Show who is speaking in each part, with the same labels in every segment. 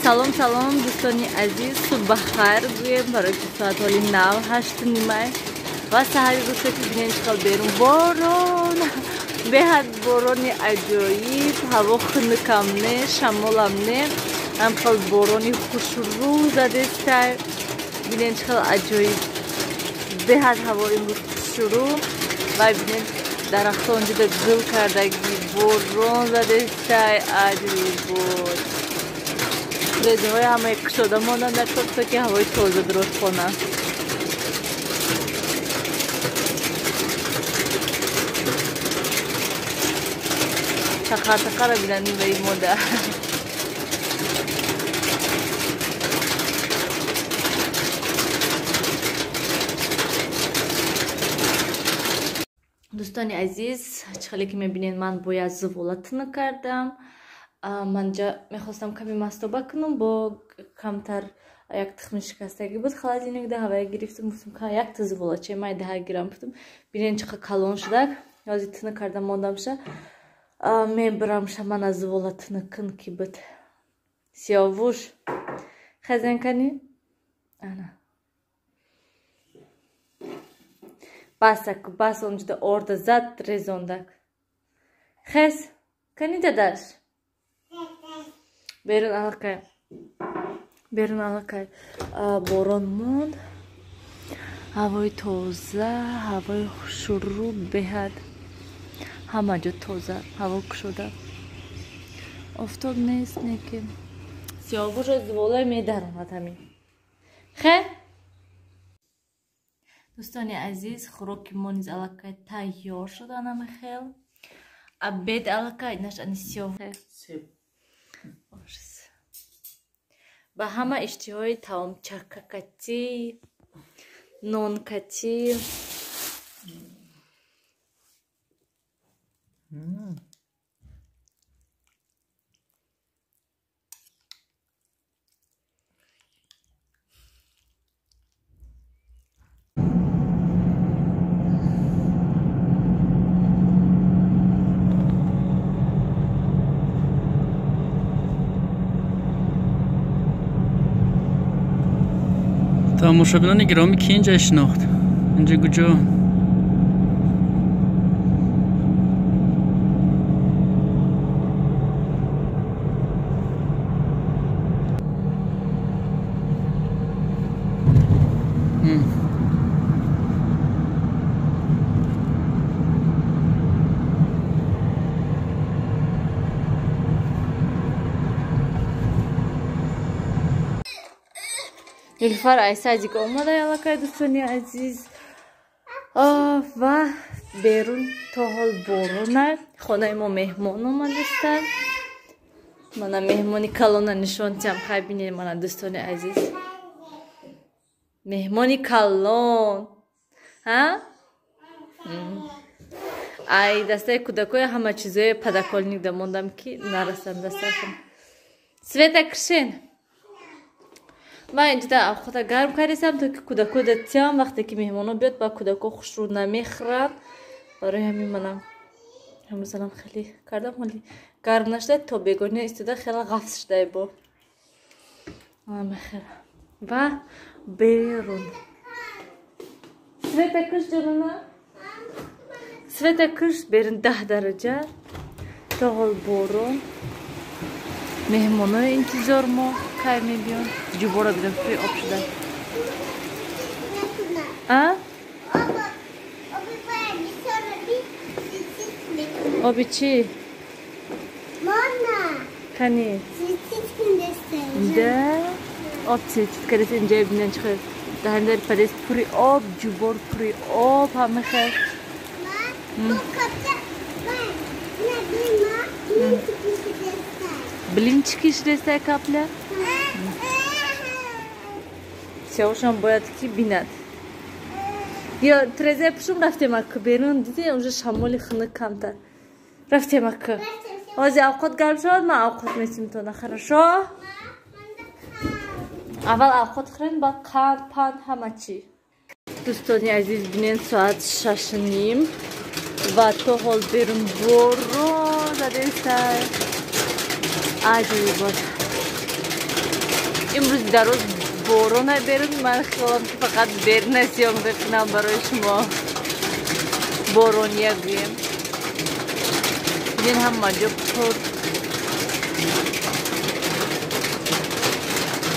Speaker 1: Салом салом дӯстони азиз, субҳ бахайр гӯем барои ки соат ҳоли нав 8:30 ва саҳари рӯзе ки бинем чӣ хел берун борон, беҳад борони аҷоиб, ҳаво хунукам не, шамолам не, ҳам хел борони хушрӯ задестай. Бинем чӣ хел аҷоиб, беҳад ҳаво имрӯз хушрӯ ва бинем дарахтон ҷуда гул кардагӣ, борон задестай, аҷоибот. Резаҳои ҳамаи кушода монданд дар то ки ҳавои тоза дуруст хона. Тақар-тақара бинанд ин мода. Дӯстони азиз, чӣ хеле ки мебинед, ман бояд зувола тунук кардам. Ман ҷа мехостам каме мастоба кунам, бо камтар як тухми шикастагӣ буд холодильник да ҳавая гирифтам, гуфтам якта зуволаче май даҳа гирам гуфтам. Бинед чӣ қадр калон шудак. Ҳозир тунук карда мондамша. Мебарамша ман аз зувола тунук кун ки буд. Сиёвуш хазен кани? Ана. Басак, бас онҷуда орда зад резондак. Хез, кани дадаш? Берун аллакай. Берун аллакай борон монд. Ҳавои тоза, ҳавои хушрӯ беҳад. Ҳама ҷо тоза, ҳаво кушода. Офтоб нест, неки. Сиёвуша зуволай медаромад ҳамин. Хе? Дӯстони азиз, хӯроки мо низ аллакай тайёр шуд анами хел. Обед аллакай наш ани сиёв. Ба ҳама иштиҳои таом чакакатӣ, нонкатӣ.
Speaker 2: Тамошобинони гиромӣ, ки инҷа шинохт? Инҷа куҷо?
Speaker 1: Нилуфар ай садик омада аллакай дӯстони азиз ва берун то ҳол борона. Хонаи мо меҳмон омадастанд. Мана меҳмони калона нишон тиям. Хай бинед мана дӯстони азиз, меҳмони калон. Ҳа? Ай дастаи кӯдакои ҳама чизои подоконник да мондам ки нарасанд дасташон. Света кишен. Ман инҷода авқота гарм кардесам, то ки кӯдако да тиям, вақте ки меҳмоно биёд ба кӯдако хушрӯ намехӯранд. Барои ҳамин манам ҳамрӯзанам хеле кардам, ҳоли гарм нашуда, то бегоҳ истода хеле ғафз шудай бо. Ва берун. Света киш ҷонона? Света киш, берун 10 дараҷа, то ҳол борон. Меҳмонои интизор мо кай мебиён? Ҷубора бидам пури об шуда. А? Оби чӣ? Кани? Да? Об цицит кардест инҷа бинен чӣ хел. Даҳандари падест пури об, ҷубор пури об, ҳама хел. Блинчики шудестай капля? Сиёвушам бояд ки бинад. Ё трезаи пушум рафтем акы берун, диди уже шамоли хунук камтар. Рафтем акы. Ҳозир авқот гарм шавад, ман авқот месим тона, хорошо? Аввал авқот хӯрем, баъд қанд, панд, ҳама чӣ. Дӯстони азиз, бинед соат 6:30 ва то ҳол берун борон задестай. Аҷоибот. Имрӯз дароз борона берун, ман хиёлам ки фақат берна съёмка кунам барои шумо. Борония гӯем. Бинен ҳама ҷо пур.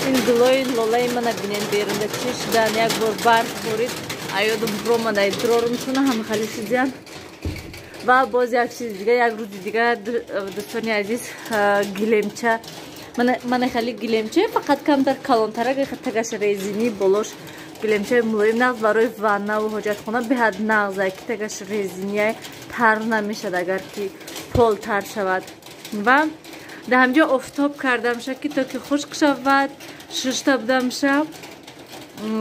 Speaker 1: Ин гулои лолаи мана бинен берунда чӣ шудан, як бор барф борид, аёдум бромадай дурорумшуна ҳама хали шудиян. Ва боз як чизи дига, як рӯзи дига, дӯстони азиз, гилемча. Мана хали гилемча, фақат камтар калонтарак, тагаш резинӣ, болош гилемчаи мулоим, нағз барои ваннаву ҳоҷатхона беҳад нағза, ки тагаш резиния тар намешад, агар ки пол тар шавад. Ва дар ҳамҷо офтоб кардамша, ки то ки хушк шавад, шушта будамша.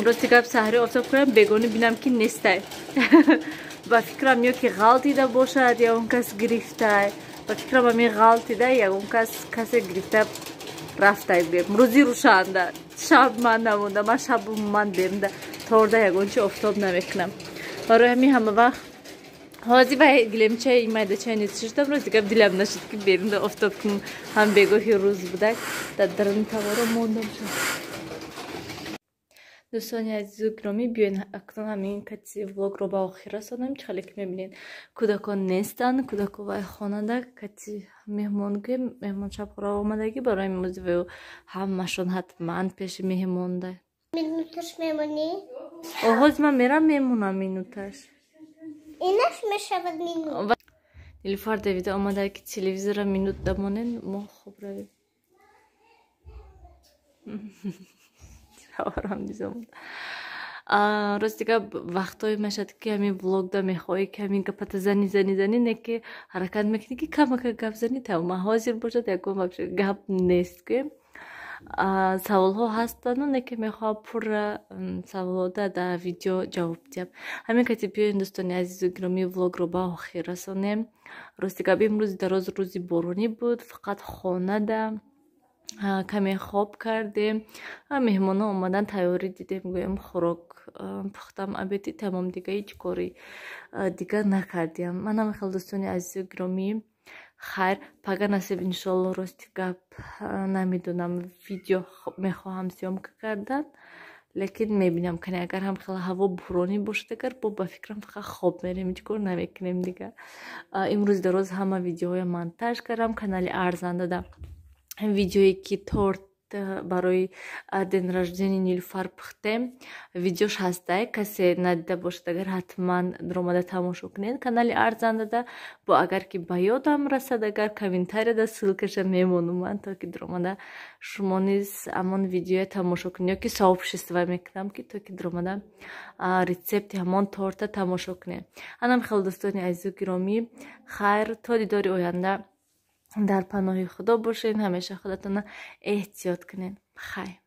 Speaker 1: Рости гап, саҳри офтоб кардам, бегонӣ бинам ки нестай. Ба фикрам ё ки ғалтида бошад, ягон кас гирифтай. Ба фикрам ҳамин ғалтида, ягон кас касе гирифта рафтай гӯем. Рӯзи рӯшанда, шаб ман намонда, ман шаб ман берунда торда ягон чи офтоб намекунам. Барои ҳамин ҳама вақт ҳозир ва гилемчаи майдачаи низ шуштам, рости гап дилам нашуд ки берунда офтоб кунам, ҳам бегоҳи рӯз будак, дар даруни таворо мондам шуд. Дӯстони азизу гиромӣ, биёед акнун ҳамин кати влогро ба охир расонем. Чӣ хеле ки мебинед, кӯдакон нестанд, кӯдако вай хонада кати меҳмон гӯем, меҳмон шабхӯра омадагӣ, барои имрӯзи ваю ҳамашон ҳатман пеши меҳмонда.
Speaker 3: Минуташ мемонӣ?
Speaker 1: Оҳоз ман мерам, мемонам минуташ.
Speaker 3: Инаш мешавад минут.
Speaker 1: Нилуфар давида омада ки телевизора минут дамонен, мо хоб равем. Шавҳарам низ омада. Рости гап, вақтҳое мешавад ки ҳамин влогда мехоҳӣ ки ҳамин гапата зани зани зани, не ки ҳаракат мекунӣ ки камака гап зани, тамом. Ҳозир бошад ягон вообще гап нест гӯем. Саволҳо ҳастану, не ки мехоҳам пурра саволҳода дар видео ҷавоб диҳам. Ҳамин кати биёед, дӯстони азизу гиромӣ, влогро ба охир расонем. Рости гап, имрӯзи дароз рӯзи боронӣ буд, фақат хонада каме хоб кардем, меҳмонҳо омадан, тайёрӣ дидем, гӯем хӯрок пухтам, обеди тамом, дига ҳеҷ кори дига накардем. Манам хел, дӯстони азизу гиромӣ, хайр, пага насиб иншоалло. Рости гап, намедонам, видео мехоҳам съёмка кардан, лекин мебинам кане агар ҳам хела ҳаво буронӣ бошад, агар бо ба фикрам фақат хоб мерем, ҳеҷ кор намекунем дига. Имрӯз дароз ҳама видеоҳоя монтаж кардам, канали арзандада видеое ки торт барои день рождения Нилуфар пухтем, видеош ҳастай, касе надида бошад, агар ҳатман омада тамошо кунед канали арзандада. Бо агар ки ба ёдам расад, агар комментарияда ссылкаша мемонум ман, то ки дуромада шумо низ ҳамон видеоя тамошо кунед, ё ки сообщество мекунам ки то ки дуромада рецепти ҳамон торта тамошо кунед. Анам хел, дӯстони азизу гиромӣ, хайр, то дидори оянда дар паноҳи Худо бошед, ҳамеша худатонро эҳтиёт кунед. Хайр.